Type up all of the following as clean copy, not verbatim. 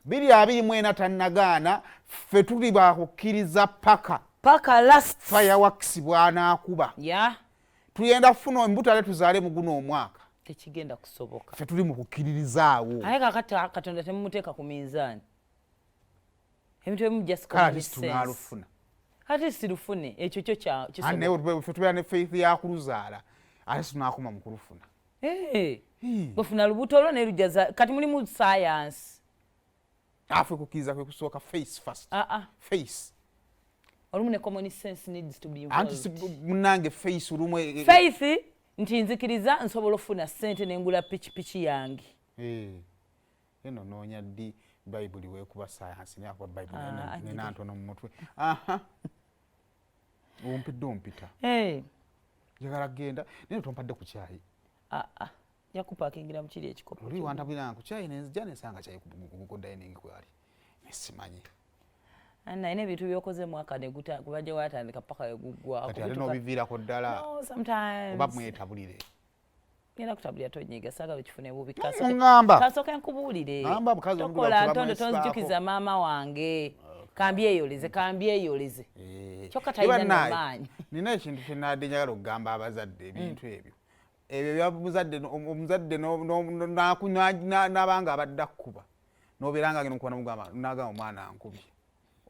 2024 tannagaana. Ffe tuli bakukkiriza paka paka last fireworks bw'anaakuba. Tugenda kufuna embuto ate tuzaale mu guno omwaka. Tekigenda kusoboka. Ffe tuli mu kukkiririzaawo. Aye kakati Katonda temumuteeka ku minzaani. Ebintu ebimu just kale common ate sense. Tunaalufuna. Ate sirufune, ekyo kyo Ate naye ffe tubeera ne faith yakuluzaala, ate situnaakoma mu kulufuna. Eh, bwefuna lubuto olwo nelujaza kati mulimu science. Afe kukkiriza kwe kusooka, face first. Ah, ah. Face. Olumu ne common sense needs to be Anti involved. Munange, face olumu Faith nti nzikiriza nsobola okufuna ssente nengula pikipiki yange. Eh, eno noonya ddi Bayibuli weekuba sayansi, naye akuba Bayibuli. Ah, nina ntono mu mutwe. Aha, ompidde ompita. Eh, Njagala kgenda naye tompadde ku kyayi. Ah, ah. Jakupakingira mu kiri ekikopo. Oli wantabulira ku kyayi nenzija nensanga kyayi ku dining kwali nesimanyi. Nalina ebintu byokoze mwaka neguta kuba gye watandika paka weguggwako. Kati ate n'obiviirako ddala. No, sometimes. Oba mwetabulire. Ngenda kutabulira, tonyiga, saagala okifune bubi. Ŋŋamba. Kasooke nkubuulire. Ŋŋamba mukazi Tokola omuddugavu ntondo. bamwesibaako. Tonzijukiza maama wange, kambyeyoleze, kambyeyoleze. Eh. Kyokka talina Bannaaye, namaanyi. Nina ekintu kyenadde njagala okugamba abazadde. Ebintu ebyo byamuzadde, omuzadde nabanga abadde akkuba nobeera nga agenda okuba nomugamba, nagamba omwana ankubye,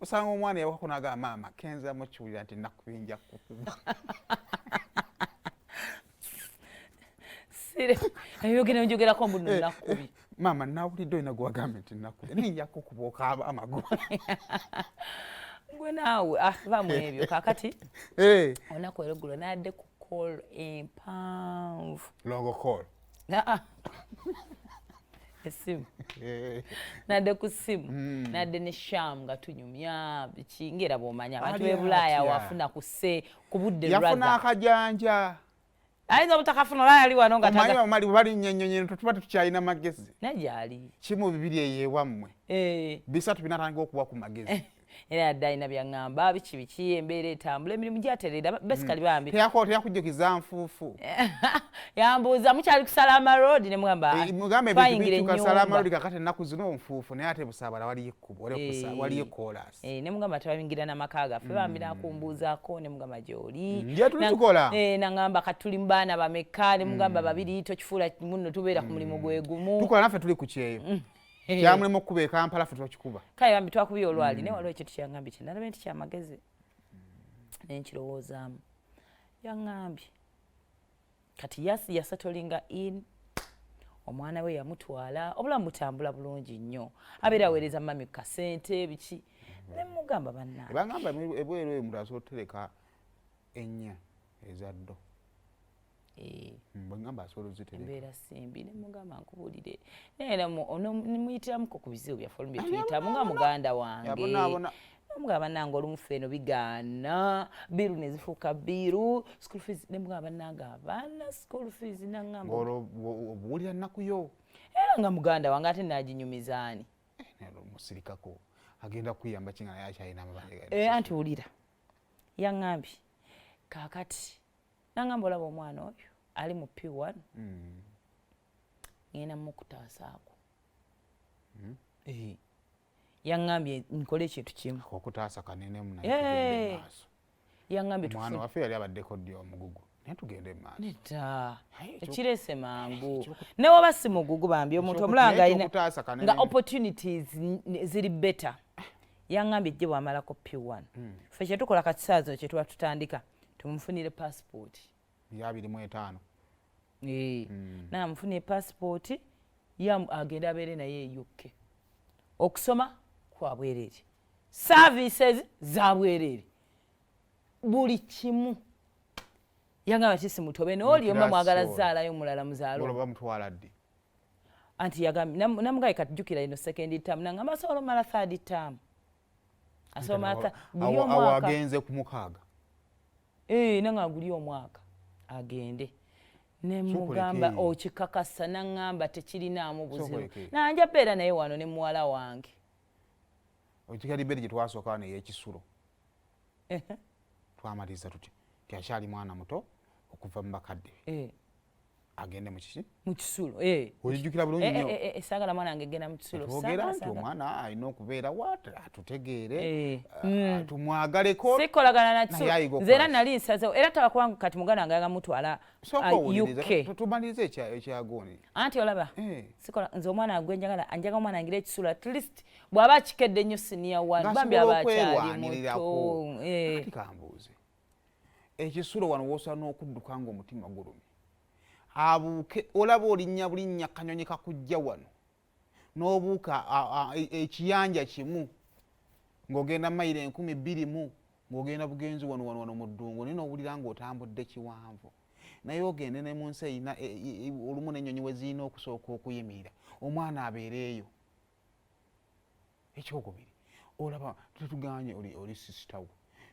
osanga omwana yawakako nagamba, "Maama, kenzamu kiwulira nti nakubye, nja kukuba." Sire ebyogera njogerako mbu nno nakubye. "Maama, nawulidde olina gwewagambye nti nakubye, naye nja kukuba okaaba amagulu." Gwe naawe, ah, bamu ebyo kakati. Eh, olunaku olweggulo nadde ku call empanvu. Long call. Ah, essimu. Eh, Nadde ku ssimu, nadde ne Sham nga tunyumya biki, ngaera bw'omanya abantu Ali b'e Bulaaya. Atya? Wafuna ku se ku budde. Yafuna Rather akajanja. Ayinza obutakafuna, olaba yali wano nga Omanyi bamali bwe balinnya ennyonyi tuba tetukyalina magezi. Naye gyali. Kimu bibiri eyo ewammwe. Eh, bisatu binatandika okuwa ku magezi. Era yadde alina byaŋŋamba biki biki, embeera etambula, emirimu gyatereera, basically bambi. Teyakujjukiza nfuufu. Yambuuza mukyali ku Salama Road, ne mugamba Eh, mugambe ebintu twayingira bituuka Salama ennyumba. Road kakati ennaku zino nfuufu, naye ate Busaabala waliyo ekkubo, waliyo ekoolaasi. Eh, ne mugamba tebayingira n'amaka gaffe bambi, nakumbuuzaako ne mugamba gy'oli. Nje tuli tukola. Eh, naŋŋamba kati tuli mu baana bameka, ne mugamba babiri, tokifuula muno tubeera ku mulimu gwe gumu. Tukola naffe, tuli ku kyeyo kyamulimu okukuba e Kampala, ffe twakikuba. Kale bambi twakubye olwali, naye waliwo ekintu kyaŋŋambye kye nalabye nti kyamagezi nenkirowoozaamu. Yaŋŋambye kati yasettlinga in, omwana we yamutwala, obulamu butambula bulungi nnyo, abeera aweereza mami ku kasente biki, ne mugamba bannange. Ebagamba ebweru eyo omuntu asobola otereka ennya ezaddo. Eh, Bwegamba asobola ozitereka. Embeera simbi, ne mugamba nkubuulire, naye nemuyitiramuko ku bizibu byaffe olumu byetuyitamu nga muganda wange. Yabonaabona. Nomugamba bannange olumu ffe eno bigaana, bill ne zifuuka bill, school fees, ne mugamba bannange abaana school fees, naŋŋamba Ng'olwo obuwulira nnaku yo. Era nga muganda wange ate naginyumizaani? Naye musirikako, agenda kuyamba ki nga naye akyalina amabanja? Eh, anti wulira, yaŋŋambye kaakati, naŋŋamba olaba omwana oyo ali mu P1, ŋŋenda mukutaasaako. Eh, yaŋŋambye nkole ekintu kimu. Okutaasa kanenemu, naye Eh. tugende mu maaso. Yaŋŋambye Omwana tufune waffe yali abaddeko ddi omugugu, naye tugende mu maaso. Nedda. Aye, Ekireese mangu ne waba si mugugu bambi, omuntu omulaba nga naye alina ekyokutaasa kanene. Nga opportunities ziri better. Yaŋŋambye ejje bw'amalako P1, ffe kyetukola kati saa zino kyetuba tutandika tumufunire passport. Ya 25. Eh, namufunire passport ya agende abeere naye e UK. Okusoma kwa bwereere, services za bwereere, buli kimu. Yagamba ti simutobe nooli oba mwagala zaalayo mulala muzaalo. Olwo bamutwala ddi? Anti yagambye namugaye kati jjukira ino second term, nangamba asobola omala third term, asobola omala buli Awo omwaka. Agenze ku 6. Eh, nanga guli omwaka agende, nemugamba Sokoleke. okikakasa? Naŋŋamba tekirinaamu buzibu. Sokoleke. Nanja beera naye wano ne muwala wange. Okikali beri gye twasooka wano ey'ekisulo, twamaliriza tuti ti akyali mwana muto okuva mu bakadde be. Eh, Agende mu kiki? Mu kisulo, eh. Ojjukira bulungi Eh, nnyo. eh, eh, eh, saagala mwana wange genda mu kisulo. Twogera Saagala, nti saagala. omwana alina okubeera wat atutegeere, tumwagaleko. Sikolagana na Naye kisulo. ayiga Nze era okukola. nali nsazeewo, era taba kubanga kati muganda wange ayaga mutwala Sooka owulirize, UK. Tumalirize ekyagoni. Anti olaba, Eh. sikola nze omwana gwe njagala, anjaga omwana ngira ekisulo, at least bw'aba akikedde nnyo senior one, bambi Ng'asobola aba akyali okwerwanirirako. muto. Eh. Kati kambuuze, ekisulo wano wosala n'okudduka ng'omutima gulumye, abuuke olaba olinnya bulinnya kanyonyi kakujja wano n'obuuka ekiyanja kimu ng'ogenda mayiro 2000 ng'ogenda bugenzi wano wano wano mu ddungu, naye n'owulira ng'otambudde kiwanvu, naye ogende ne mu nsi eyina olumu n'ennyonyi we zirina okusooka okuyimirira, omwana abeereeyo. Ekyokubiri, olaba tetuganye oli sister wo,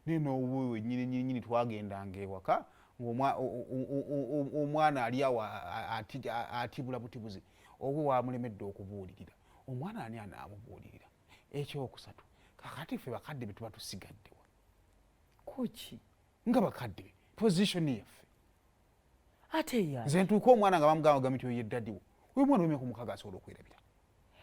naye n'owuwe wenyini nyini nyini twagendanga ewaka ng'omwana ali awo atibula butibuzi, owe wamulemedde okubuulirira omwana, ani anaamubuulirira? Ekyokusatu, kakati ffe bakadde be tuba tusigaddewa? Kuki? Nga bakadde be, position yaffe. Ate ya Nze ntuuka omwana nga bamugamba gamba nti oyo ye daddy wo, oyo omwana w'emyaka 6 asobola okwerabira?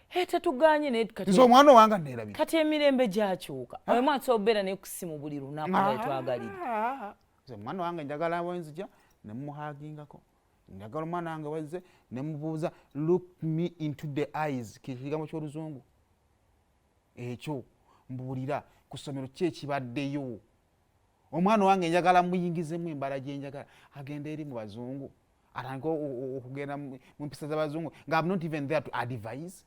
Eh, tetuganye, naye kati Nze omwana owange neerabira. Kati emirembe gyakyuka. Oyo mwana tusobola okubeera naye ku ssimu buli lunaku nga twagalire. Ah, nze omwana wange njagala wenzija nemuhagingako, njagala omwana wange wazze nemubuuza, "Look me into the eyes," kekigambo kyoluzungu ekyo, mbuulira ku ssomero ki ekibaddeyo. Omwana wange njagala muyingizemu embala gyenjagala, agenda eri mu bazungu, atandike okugenda mu mpisa z'abazungu nga I'm not even there to advise.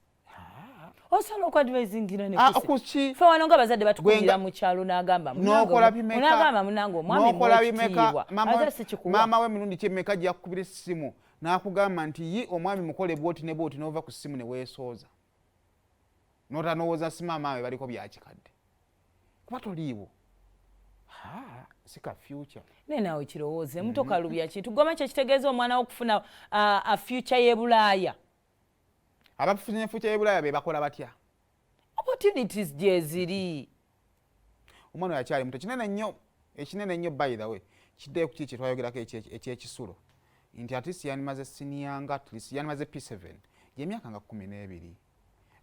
Osobola okuadvisingira. Ah, kuki? Fe wano nga bazadde batukubira Gwenga mu kyalo, n'agamba N'okola bimeka? N'agamba munange omwami N'okola bimeka? muwekitiibwa. Ate sikikuwa. Maama we emirundi kyemeka gyakukubira essimu n'akugamba nti yi omwami mukole bwoti ne bwoti, n'ova ku ssimu ne weesooza notanowooza si maama we baliko byakikadde kuba toliiwo. Ha, si ka future. Naye naawe kirowooze, mutokalubya kintu goma kyekitegeeza omwana wo okufuna a future y'e Bulaaya. Abafunye future y'e Bulaaya be bakola batya? Opportunities gyeziri. Omwana oyo akyali muto. Kinene nnyo, ekinene nnyo, by the way, kiddeyo ku kiri kyetwayogerako ekyekisulo, nti at least yandimaze senior, nga at least yandimaze P7, gyemyaka nga 12,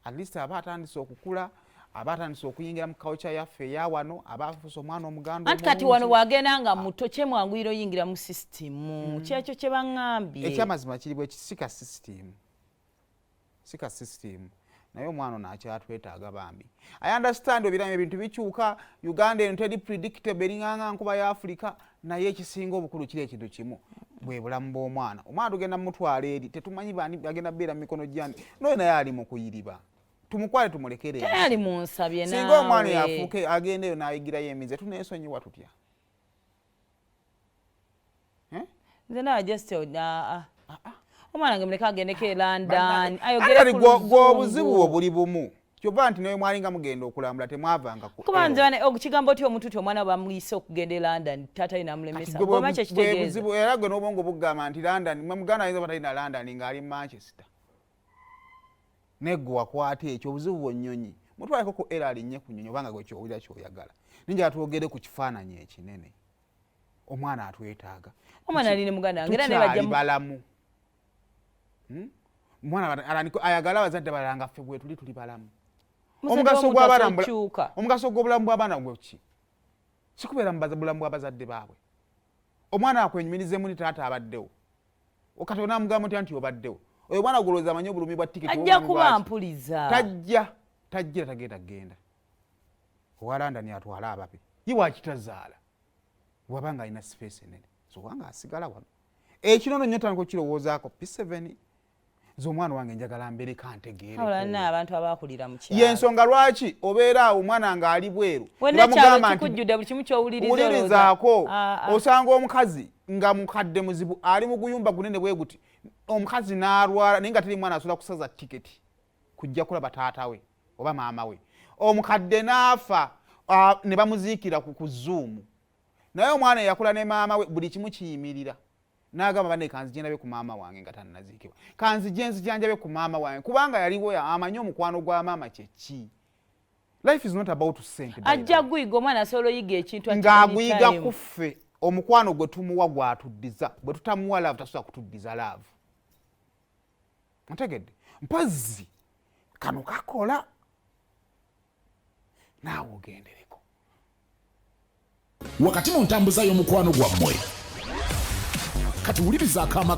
at least aba atandise okukula, aba atandise okuyingira mu culture yaffe eya wano, aba afuuse omwana Omuganda Anti kati omulungi. wano bwagenda nga muto, kyemwanguyira oyingira mu system, kyekyo kye baŋŋambye. Ekyamazima kiri bwe sika system, sika system, naye omwana ono akyatwetaaga bambi. I understand obiramu ebintu bikyuka, Uganda eno teri predictable, eringanga nkuba ya Africa, naye ekisinga obukulu kiri ekintu kimu, bwe bulamu bw'omwana. Omwana tugenda mutwala eri, tetumanyi bani agenda beera mu mikono gyani, noyo naye ali mu kuyiriba, tumukwale tumulekere ensi. Teyali mu nsabye. Singa omwana Naawe. yafuuke agenda eyo n'ayigirayo emize, tuneesonyiwa tutya? Eh? Nze naawe just omwana wange muleke agendeko e London, ayogere Ate ku gwe obuzibu luzungu. obuli bumu, kyova nti naye mwalinga mugenda okulambula temwavanga ku Kuba nze Ero. Ekigambo ti omuntu ti omwana bamuyise okugenda e London, taata ye namulemesa, Gwe goma bwe kyekitegeeza. buzibu, era gwe n'obwongo bugamba nti London, mwe muganda ayinza batalina London ng'ali Manchester, naye gwe wakwata ekyo obuzibu bwonnyonyi. Mutwaleko ku era alinnye ku nnyonyi, obanga gwe kyowulira kyoyagala. Ninjala twogere ku kifaananyi ekinene, omwana atwetaaga. Omwana ali ne muganda wange, era naye Tukyali bajja balamu. Omwana ayagala abazadde balala nga ffe bwe tuli, tuli balamu. Muzadde Omugaso w'omuntu gw'abaana asobola okukyuka. Omugaso gw'obulamu bw'abaana gwe ki? Sikubeera mu bulamu bw'abazadde baabwe. Omwana akwenyumirizemu ni taata abaddewo, kati onamugamba otya nti obaddewo? Oyo omwana golowooza amanyi obulumi bwa tiketi? Ajja Obulumi kuba bwaki? mpuliza. Tajja, tajjira, tagenda kgenda owa London atwale ababe ye wakitazaala bwaba nga alina space enene, so wanga asigala wano. Ekinono nnyo tandika okukirowoozaako P7. Nze omwana wange njagala mbereka. Wabula Ntegeereko. nna abantu abakulira mu kyalo. Yensonga lwaki obeera awo omwana ng'ali bweru, Wenna ne ekyalo bamugamba nti kikujjudde buli kimu kyowuliriza. Wulirizaako. Ah, ah. Osanga omukazi nga mukadde muzibu, ali mu guyumba gunene bwe guti, omukazi n'alwala, naye nga teri mwana asobola kusaza tiketi kujja kulaba taata we oba maama we. Omukadde n'afa, ne bamuziikira ku Zoom, naye omwana eyakula ne maama we buli kimu kiyimirira n'agamba, "Banne, kanzije ndabe ku maama wange nga tannaziikibwa, kanzije nzijanjabe ku maama wange," kubanga yaliwo amanyi omukwano gwa maama kyeki. Life is not about sente, by the Ajja way. guyiga, omwana asobola oyiga ekintu at any Ng'aguyiga time. ku ffe. Omukwano gwe tumuwa gwatuddiza, bwe tutamuwa love tasobola kutuddiza love. Ntegedde? Mpozzi kano kakola, naawe ogendereko. Wakati mu ntambuza y'omukwano gwammwe, kati wuliriza akaama.